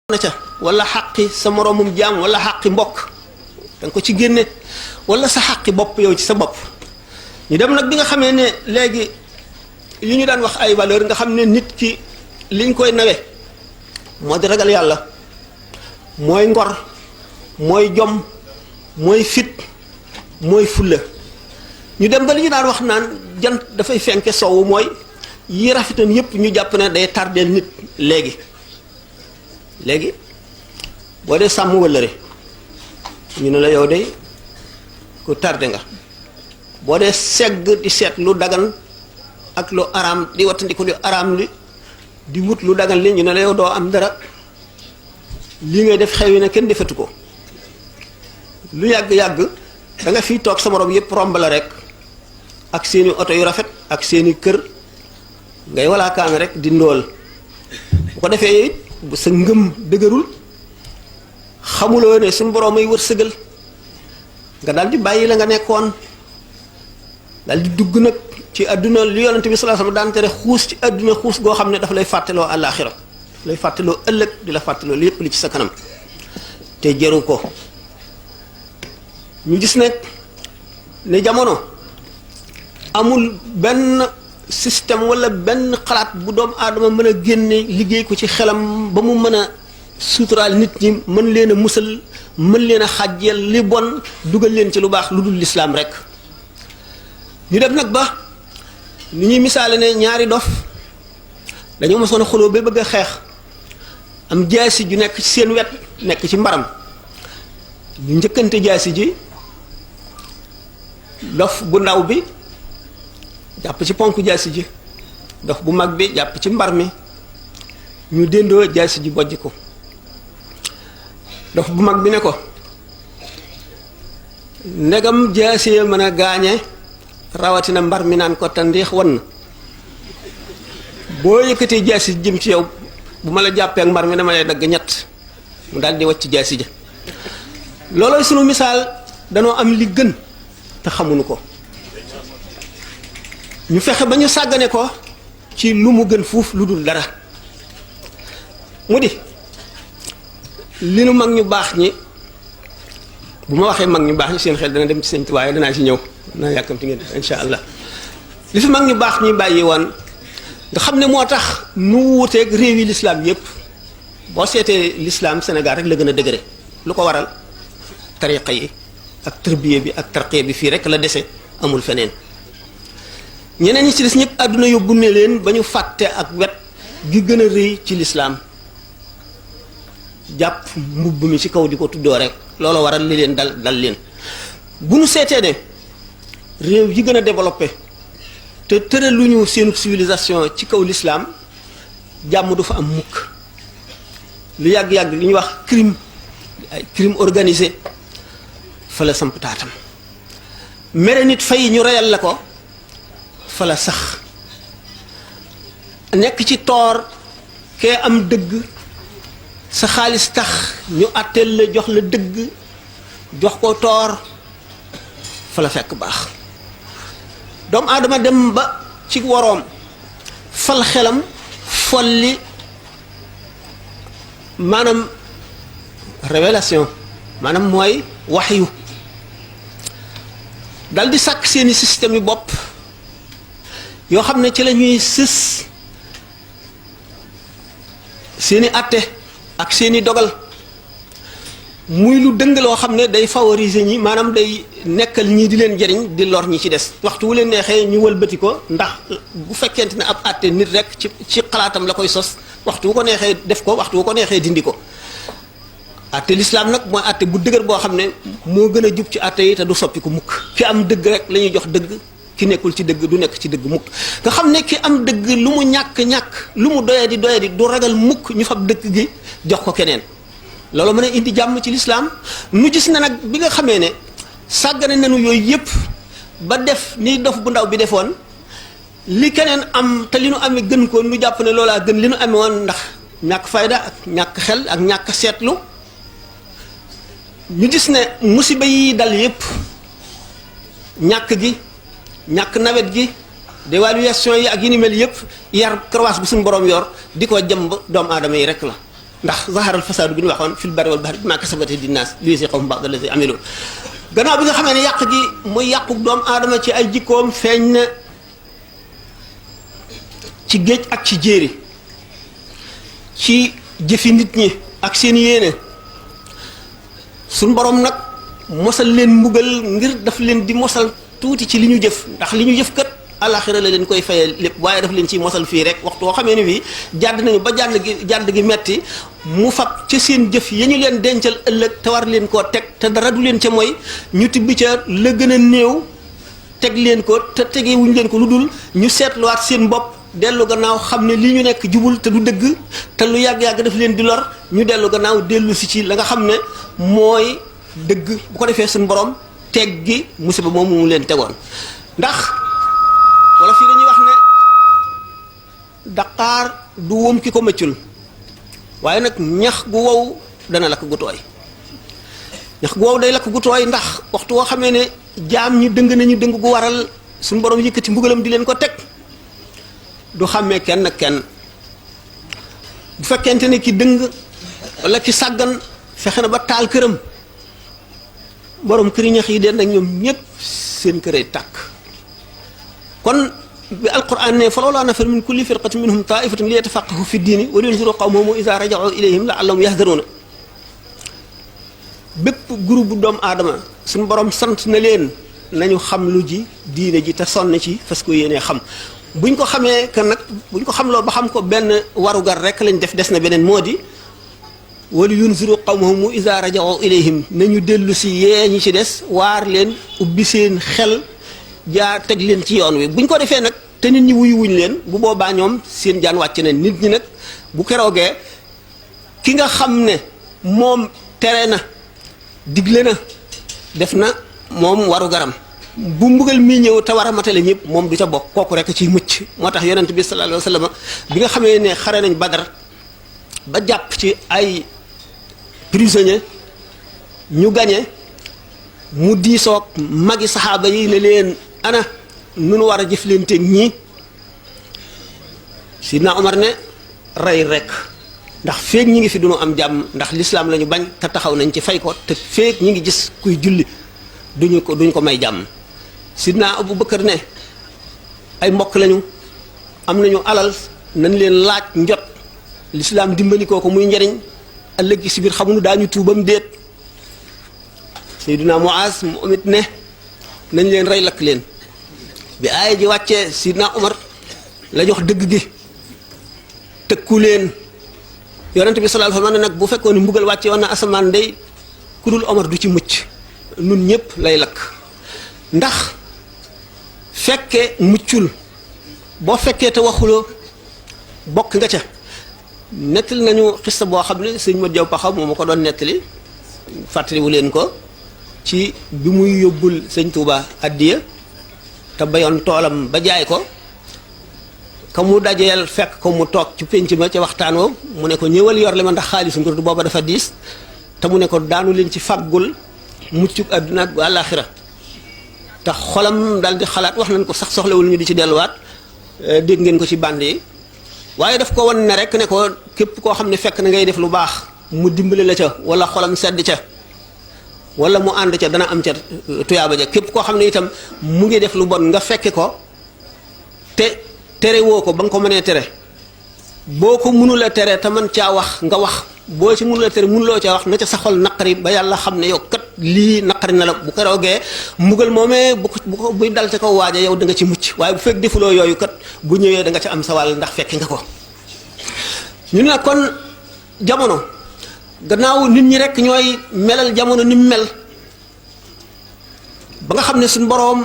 na ca wala xaqi sa moroomum jaam wala xaqi mbokk danga ko ci génne wala sa xaqi bopp yow ci sa bopp ñu dem nag bi nga xamee ne léegi li ñu daan wax ay valeur nga xam ne nit ki liñ koy nawe moo di ragal yàlla mooy ngor mooy jom mooy fit mooy fulla ñu dem ba li ñu daan wax naan jant dafay fenke sowwu mooy yi rafetan yépp ñu jàpp ne day tardeel nit léegi boo dee sàmm wëllëre ñu ne la yow de ku tardé nga boo dee segg di seet lu dagan ak lu araam di wattandiku lu araam li di wut lu dagan li ñu ne la yow doo am dara lii ngay def xewi na kenn defatu ko lu yàgg-yàgg da nga fiy toog sa morom yépp romb la rek ak seeni oto yu rafet ak seeni kër ngay walaakaan rek di ndóol bu ko defee it bu sa ngëm dëgërul xamuloo ne suñu borom ay wërsëgal nga daal di bàyyi la nga nekkoon daal di dugg nag ci àdduna li yonent bi sallallahu alayhi wasallam daan tere xuus ci àdduna xuus goo xam ne dafa lay fàttaloo àllaaxira lay fàttaloo ëllëg di la fàttaloo lépp li ci sa kanam te jëru ko ñu gis nag ne jamono amul benn système wala benn xalaat bu doomu aadama mën a génne liggéey ko ci xelam ba mu mën a suturaal nit ñi mën leen a musal mën leen a xàjjeel li bon dugal leen ci lu baax lu dul lislaam rek ñu dem nag ba ni ñuy misaale ne ñaari dof dañoo mosoon a xuloo ba bëgg a xeex am jaasi ju nekk ci seen wet nekk ci mbaram ñu njëkkante jaasi ji dof bu ndaw bi jàpp ci ponk jaasi ji dof bu mag bi jàpp ci mbar mi ñu déndoo jaasi ji bojj ko dof bu mag bi ne ko ndegam jaasi mën a gaañe rawatina mbar mi naan ko tandiix wan boo yëkkatee jaasi ji jëm ci yow bu ma la jàppee ak mbar mi dama lay dagg ñett mu daal di wàcc jaasi ja loolooy sunu misaal danoo am li gën te xamuñu ko ñu fexe ba ñu sàggane ko ci lu mu gën fuuf lu dul dara mu di li nu mag ñu baax ñi bu ma waxee mag ñu baax ñi seen xel dana dem ci Sëñ Tuubaa waaye danaa ci ñëw naa yàkkamti ngeen insha allah li fi mag ñu baax ñi bàyyi woon nga xam ne moo tax nu wuuteeg réewi lislaam yépp boo seetee lislaam Sénégal rek la gën a dëgëre lu ko waral tariqa yi ak tërbiye bi ak tarqiya bi fii rek la dese amul feneen ñeneen ñi ci des ñëpp àdduna yóbbu ne leen ba ñu fàtte ak wet gi gën a rëy ci lislaam jàpp mbubb mi ci kaw di ko tuddoo rek loolu waral li leen dal leen bu nu seetee ne réew yi gën a développé te tëraluñu seenu civilisation ci kaw lislaam jàmm du fa am mukk lu yàgg-yàgg li ñuy wax crime organisé fa la samp taatam mere nit fay ñu reyal la ko fa la sax nekk ci toor kee am dëgg sa xaalis tax ñu àtteel la jox la dëgg jox ko toor fa la fekk baax doomu aadama dem ba ci woroom fal xelam folli maanaam révélation maanaam mooy waxyu dal di sàkk seeni système yu bopp yoo xam ne ci la ñuy sës seeni àtte ak seeni dogal muy lu dëng loo xam ne day favoriser ñi maanaam day nekkal ñii di leen jëriñ di lor ñi ci des waxtu wu leen neexee ñu wëlbati ko ndax bu fekkente ne ab àtte nit rek ci xalaatam la koy sos waxtu wu ko neexee def ko waxtu wu ko neexee dindi ko àtte lislaam nag mooy àtte bu dëgër boo xam ne moo gën a jub ci àtte yi te du soppi ko mukk ki am dëgg rek la ñuy jox dëgg ki nekkul ci dëgg du nekk ci dëgg mukk nga xam ne ki am dëgg lu mu ñàkk-ñàkk lu mu doyadi du ragal mukk ñu fab dëgg gi jox ko keneen loolu mën a indi jàmm ci lislaam nu gis na nag bi nga xamee ne sàggane nañu yooyu yépp ba def ni dof bu ndaw bi defoon li keneen am te li nu amee gën ko nu jàpp ne loolaa gën li nu amee woon ndax ñàkk fayda ak ñàkk xel ak ñàkk seetlu ñu gis ne musiba yi dal yépp ñàkk gi ñàkk nawet gi dévaluation yi ak yi ni mel yépp yar karawaas bu suñu borom yor di ko jëmb doomu aadama yi rek la ndax zaharal fasaadu bi ñu waxoon fil barri wal bahri bimaa kasabat aydin naas liyuziiqahum ba'da allazii amilu gannaaw bi nga xamee ne yàq gi muy yàqu doomu aadama ci ay jikkoom feeñ na ci géej ak ci jéeri ci jëfi nit ñi ak seen yéene suñ borom nag mosal leen mbugal ngir daf leen di mosal tuuti ci li ñu jëf ndax li ñu jëf kat alaxira la leen koy fayal lépp waaye daf leen ciy mosal fii rek waxtu woo xamee ni bii jàdd nañu ba jàdd gi metti mu fab ca seen jëf ya ñu leen dencal ëllëg te war leen koo teg te dara du leen ca mooy ñu tibbi ca la gën a néew teg leen ko te tegewuñ leen ko lu dul ñu seetluwaat seen bopp dellu gannaaw xam ne li ñu nekk jubul te du dëgg te lu yàgg-yàgg daf leen di lor ñu dellu gannaaw dellu si ci la nga xam ne mooy dëgg bu ko defee suñu borom teg gi musiba moom mu leen tegoon ndax wala fii dañuy wax ne daqaar du wóom ki ko mëccul waaye nag ñax gu wow dana lakk gu tooy ñax gu wow day lakk gu tooy ndax waxtu woo xamee ne jaam ñi dëng nañu dëng gu waral suñu borom yëkkati mbugalam di leen ko teg du xàmmee kenn ak kenn bu fekkente ne ki dëng wala ki sàggan fexe na ba taal këram borom këri ñax yi den nag ñoom ñépp seen këree tàkk kon bi alquran ne fa lawlaa nafara min kulli firqatin minhum taifatun li yatafaqahu fi diini wa liyunziru qawmahum iza raja'u ilayhim la'allahum yahdaruuna bépp groupe bu doomu aadama suñu borom sant na leen nañu xam lu ji diine ji te sonn ci fas ko yéenee xam buñ ko xamee que nag buñ ko xamloo ba xam ko benn warugar rek lañ def des na beneen moo di wali yunziru qawmahum iza raja'u ilayhim nañu dellu si yee ñi ci des waar leen ubbi seen xel jaar teg leen ci yoon wi buñ ko defee nag te nit ñi wuyu wuñ leen bu boobaa ñoom seen jaan wàcc na nit ñi nag bu keroogee ki nga xam ne moom tere na digle na def na moom warugaram bu mbugal mi ñëw te war a matale ñëpp moom du ca bokk kooku rek ciy mucc moo tax yonent bi sallallahu alayhi wa sallam bi nga xamee ne xare nañ Badar ba jàpp ci ay prisonnier ñu gañe mu diisoog magi saxaaba yi ne leen ana nunu war a jëflanteeg ñii Sidna Omar ne rey rek ndax feek ñi ngi fi duñu am jàmm ndax lislaam la ñu bañ te taxaw nañ ci fay ko te feek ñi ngi gis kuy julli duñ ko may jàmm Sidna Abu Bakar ne ay mbokk lañu am nañu alal nañ leen laaj njot lislaam dimbali ko muy njariñ ëllëg ci biir xamuñu daañu tuubam déet Seydina Muaz mu amit ne nañ leen rey lakk leen bi aaya ji wàccee Sidna Omar la jox dëgg gi tëkku leen yonent bi sallallahu alayhi wa sallam nag bu fekkoon ni mbugal wàcce woon na asamaan day ku dul Omar du ci mucc nun ñëpp lay lakk ndax fekke muccul boo fekkee te waxuloo bokk nga ca nettali nañu xista boo xam ne sëñ Mat Jaw Paxa moo ma ko doon nettali fàttaliwu leen ko ci bi muy yóbbul sëñ Touba addiya te bayoon toolam ba jaay ko ka mu dajeel fekk ko mu toog ci pénc ma ca waxtaan wo mu ne ko ñëwal yor le ma ndax xaalisu ngir du booba dafa diis te mu ne ko daanu leen ci fàggul muccuk àdduna ak bu àllaaxira te xolam daal di xalaat wax nañ ko sax soxlawul ñu di ci delluwaat dégg ngeen ko ci bànd yi waaye daf ko wan ne rek ne ko képp koo xam ne fekk na ngay def lu baax mu dimbali la ca wala xolam sedd ca wala mu ànd ca dana am ca tuyaaba ja képp koo xam ne itam mu ngi def lu bon nga fekke ko te tere woo ko ba nga ko mënee tere boo ko mënula tere te mën caa wax nga wax boo ci mënula tere mënuloo caa wax na ca sa xol naqari ba yàlla xam ne yow kat lii naqari na la bu ko roogee mbugal moomee buy dal ca kaw waaja yow da nga ci mucc waaye bu fekk defuloo yooyu kat bu ñëwee da nga ca am sa wàll ndax fekk nga ko ñu ne kon jamono gannaaw nit ñi rek ñooy melal jamono ni mu mel ba nga xam ne suñ boroom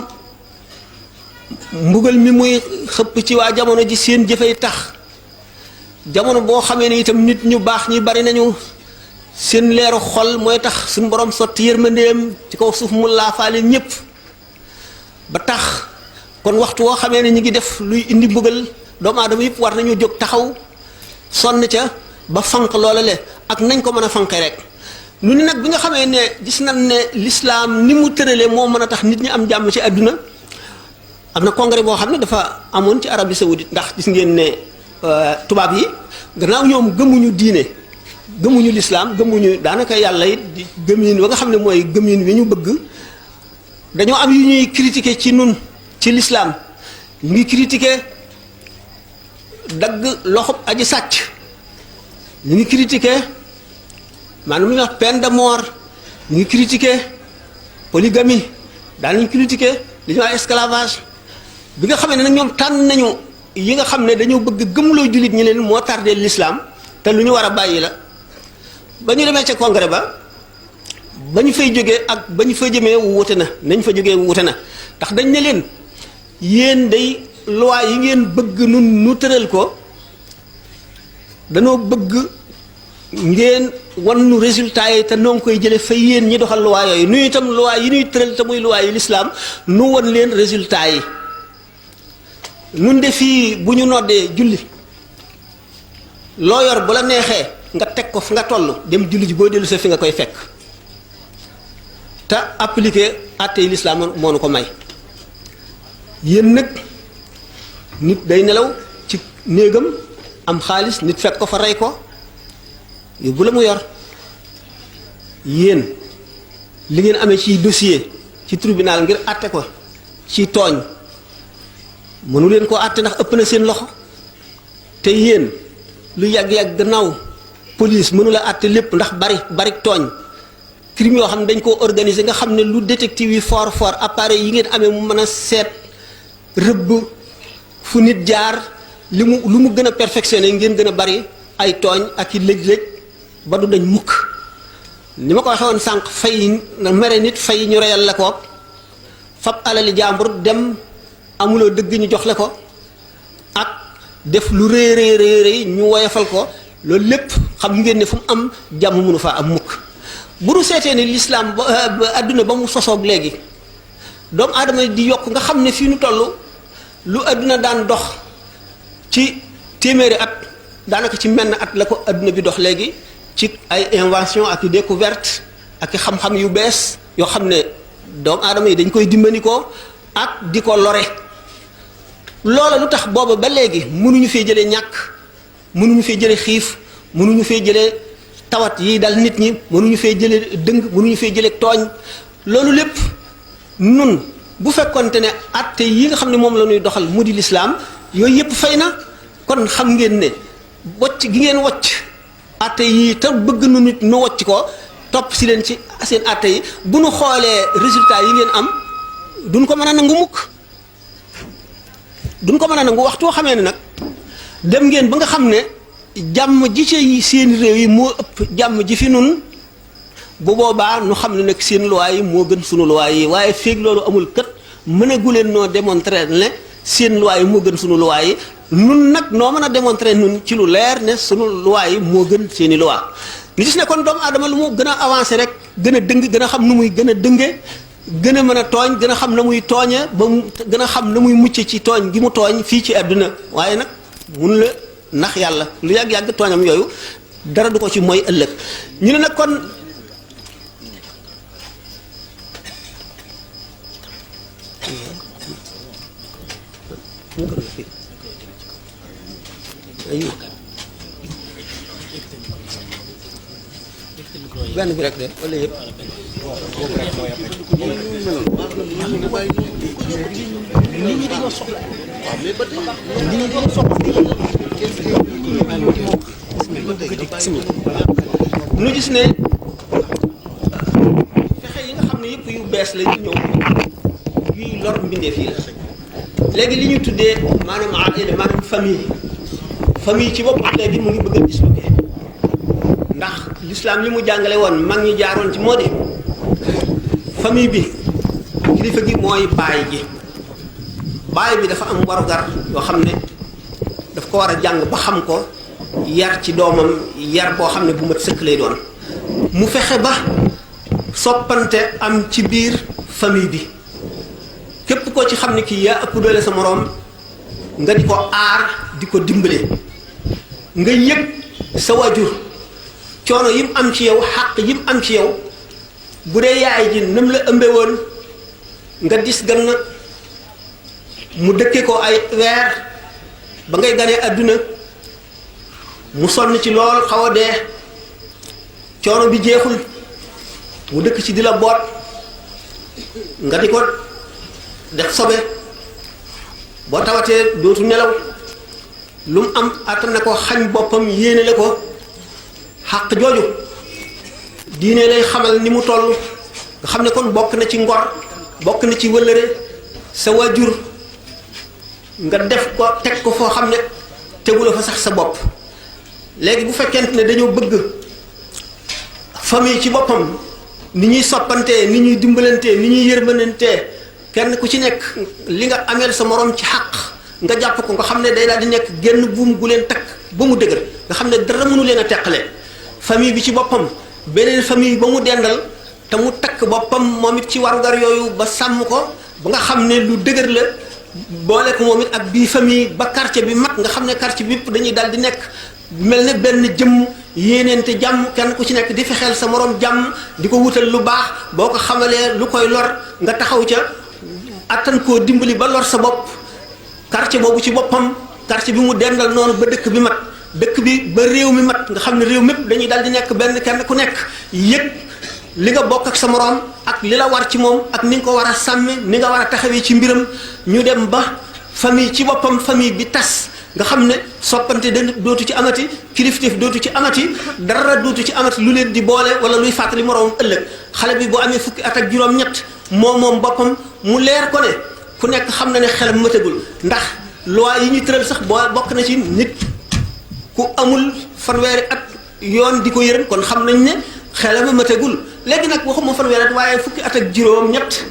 mbugal mi muy xëpp ci waa jamono ji seen jëfay tax jamono boo xamee ne itam nit ñu baax ñi bari nañu seen leeru xol mooy tax suñ boroom sotti yërmandeem ci kaw suuf mu laafaale ñépp ba tax kon waxtu woo xamee ne ñu ngi def luy indi mbugal doomu aadama yëpp war nañu jóg taxaw sonn ca ba fanq loola le ak nañ ko mën a fanqe rek lu ni nag bi nga xamee ne gis nañ ne l'islam ni mu tëralee moo mën a tax nit ñi am jàmm ci àdduna am na congrès boo xam ne dafa amoon ci Arabie Saoudite ndax gis ngeen ne tubaab yi gannaaw ñoom gëmuñu diine gëmuñu lislaam gëmuñu daanaka yàlla it di gëmin wa nga xam ne mooy gëmin wi ñu bëgg dañoo am yu ñuy critiquer ci nun ci lislaam ñu ngi critiquer dagg loxob aji sàcc ñu ngi critiquer maanaam lu ñuy wax peine de mort ñu ngi critiquer polygamie daan nañu critiquer li ñuy wax esclavage bi nga xamee ne nag ñoom tànn nañu yi nga xam ne dañoo bëgg gëmloo jullit ñi leen moo tardé l'islam te lu ñu war a bàyyi la ba ñu demee ca congrès ba ñu fay jógee ak ba ñu fa jëmee wuute na nañ fa jógee wuute na ndax dañ ne leen yéen day loi yi ngeen bëgg nu tëral ko danoo bëgg ngeen wan nu résultat yi te noo ngi koy jële fa yéen ñi doxal loi yooyu nu itam loi yi ñuy tëral te muy loi yi l'islam nu wan leen résultat yi nun de fii bu ñu noddee julli loo yor bu la neexee nga teg ko fi nga toll dem julli ji boo dellu sa fi nga koy fekk te appliquer àttey l'islam moo nu ko may yéen nag nit day nelaw ci néegam am xaalis nit fekk ko fa rey ko yóbbu la mu yor yéen li ngeen amee ci dossier ci tribunal ngir àtte ko ci tooñ mënu leen koo àtte ndax ëpp na seen loxo te yéen lu yàgg-yàgg gannaaw police mënu la àtte lépp ndax bari tooñ crime yoo xam ne dañ koo organiser nga xam ne lu détective yi fort appareil yi ngeen amee mu mën a seet rëbb fu nit jaar lu mu gën a perfectionné ngeen gën a bari ay tooñ ak i lëj-lëj ba du dañ mukk ni ma ko waxee woon sànq fay mere nit fay ñu reyal la ko fab alali jàmbur dem amuloo dëgg ñu jox la ko ak def lu rëy ñu woyofal ko loolu lépp xam ngeen ne fu mu am jàmm mënu faa am mukk bu nu seetee ne l'islam ba adduna ba mu sosoog léegi doomu aadama di yokk nga xam ne fii nu toll lu adduna daan dox ci téeméeri at daanaka ci menn at la ko adduna bi dox léegi ci ay invention ak i découverte ak i xam-xam yu bees yoo xam ne doomu aadama yi dañ koy dimbandikoo ak di ko lore loola lu tax booba ba léegi mënuñu fee jëlee ñàkk mënuñu fee jëlee xiif mënuñu fee jëlee tawat yi dal nit ñi mënuñu fee jëlee dëng mënuñu fee jëlee tooñ loolu lépp nun bu fekkonte ne atte yi nga xam ne moom la ñuy doxal mu di lislaam yooyu yëpp fay na kon xam ngeen ne wocc gi ngeen wocc atte yi te bëgg nu nit nu wocc ko topp si leen ci seen atte yi bu nu xoolee résultat yi ngeen am duñ ko mën a nangu mukk duñ ko mën a nangu waxtu xamee ne nag dem ngeen ba nga xam ne jàmm ji ci seen réew yi moo ëpp jàmm ji fi nun bu boobaa nu xam ne nag seen loi yi moo gën sunu loi yi waaye feeg loolu amul kët mënagu leen noo démontrer ne seen loi yi moo gën sunu loi yi nun nag noo mën a démontrer nun ci lu leer ne sunu loi yi moo gën seeni loi ñu gis ne kon doomu aadama lu mu gën a avancé rek gën a dëng gën a xam nu muy gën a dënge gën a mën a tooñ gën a xam na muy tooñe ba mu gën a xam na muy mucc ci tooñ gi mu tooñ fii ci àdduna waaye nag mun la nax yàlla lu yàgg-yàgg tooñam yooyu dara du ko ci mooy ëllëg ñu ne nag kon benn bi rek de wala yëpp nit ñi dañoo soxla nit ñi dañoo soxla nu gis ne fexe yi nga xam ne yëpp yu bees la ñu ñëw yuy lor mbindeef yi la léegi li ñu tuddee maanaam aile maanaam famille ci boppam léegi mu ngi bëgg a disloqué ndax l'islam li mu jàngale woon mag ñi jaaroon ci moo di famille bi kilifa gi mooy baay bi dafa am warugar yoo xam ne daf ko war a jàng ba xam ko yar ci doomam yar boo xam ne bu mat sëkk lay doon mu fexe ba soppante am ci biir famille bi képp koo ci xam ne kii yaa ëpp doole sa moroom nga di ko aar di ko dimbale nga yëg sa wajur coono yim am ci yow xàq yim am ci yow bu dee yaay ji nam la ëmbe woon nga dis gan mu dëkke ko ay weer ba ngay ganee àdduna mu sonn ci lool xaw a dee coono bi jeexul mu dëkk ci di la boot nga di ko def sobe boo tawatee dootu nelaw lu mu am attan na ko xañ boppam yéene la ko xàq jooju diine lay xamal ni mu toll nga xam ne kon bokk na ci ngor bokk na ci wëllëre sa waajur nga def ko teg ko foo xam ne tegula fa sax sa bopp léegi bu fekkente ne dañoo bëgg famille ci boppam ni ñuy soppantee ni ñuy dimbalantee ni ñuy yërmanantee kenn ku ci nekk li nga ameel sa morom ci xàq nga jàpp ko nga xam ne day daal di nekk genn buum gu leen takk ba mu dëgër nga xam ne dara mënu leen a teqale famille bi ci boppam beneen famille ba mu dendal te mu takk boppam moom it ci warugar yooyu ba sàmm ko ba nga xam ne lu dëgër la boole ko moom it ak bii famille ba quartier bi mag nga xam ne quartier bi yëpp dañuy daal di nekk mel ne benn jëmm yéeneente jàmm kenn ku ci nekk di fexeel sa morom jàmm di ko wutal lu baax boo ko xamalee lu koy lor nga taxaw ca attan koo dimbali ba lor sa bopp quartier boobu ci boppam quartier bi mu dendal noonu ba dëkk bi mat dëkk bi ba réew mi mat nga xam ne réew mépp dañuy daal di nekk benn kenn ku nekk yëg li nga bokk ak sa moroom ak li la war ci moom ak ni nga ko war a sàmme ni nga war a taxawee ci mbiram ñu dem ba famille ci boppam famille bi tas nga xam ne soppante da dootu ci amati kilifteef dootu ci amati dara dootu ci amati lu leen di boole wala luy fàttali moroom ëllëg xale bi boo amee fukki at ak juróom-ñett moom boppam mu leer ko ne ku nekk xam na ne xelam mëtagul ndax loi yi ñu tëral sax boo bokk na ci nit ku amul fanweeri at yoon di ko yërëm kon xam nañ ne xelam mëtagul léegi nag waxuma fanweeri at waaye fukki at ak juróom-ñett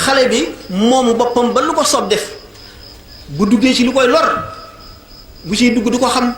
xale bi moom boppam ba lu ko soob def bu duggee ci lu koy lor bu ciy dugg du ko xam